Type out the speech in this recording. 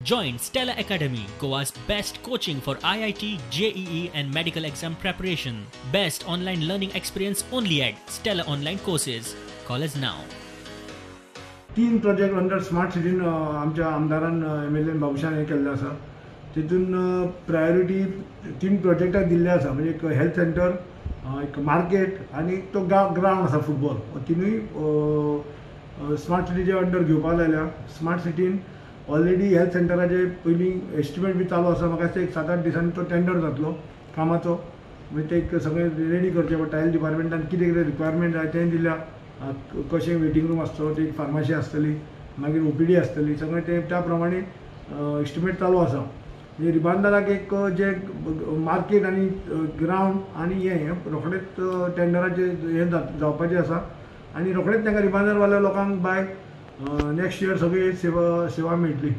Join Stella Academy, Goa's best coaching for IIT, JEE and medical exam preparation. Best online learning experience only at Stella Online Courses. Call us now. 3 project under smart सिटीन आमच्या आमदारान MLA Babushan हे केल्ले आसा. तितून priority 3 प्रोजेक्टाक दिल्ले आसा, म्हणजे एक हेल्थ सेंटर, एक मार्केट आनी एक तो ग्रावंड आसा फुटबॉल. तिनूय स्मार्ट सिटीचे अंडर घेवपाक लायल्या. स्मार्ट सिटीन ऑलरेडी हेल्थ सेंटराचे पयलीं एस्टिमेट बी चालू आसा. म्हाका दिसता एक 7-8 दिसांनी तो टेंडर जातलो कामाचो. मागीर ते एक सगळें रेडी करचें पडटा. हेल्थ डिपार्टमेंटान कितें कितें रिक्वायरमेंट जाय तें दिल्या. कशें वेटींग रूम आसतलो, ती एक फार्मासी आसतली, मागीर OPD आसतली, सगळें तें त्या प्रमाणे एस्टिमेट चालू आसा. म्हणजे रिबांदाराक एक जे मार्केट आनी ग्रावंड आनी हें रोखडेंच टेंडराचें हें जावपाचें आसा आनी रोखडेंच तांकां रिबांदारवाल्या लोकांक बाय नेक्स्ट इयर सगळी सेवा मेळटली.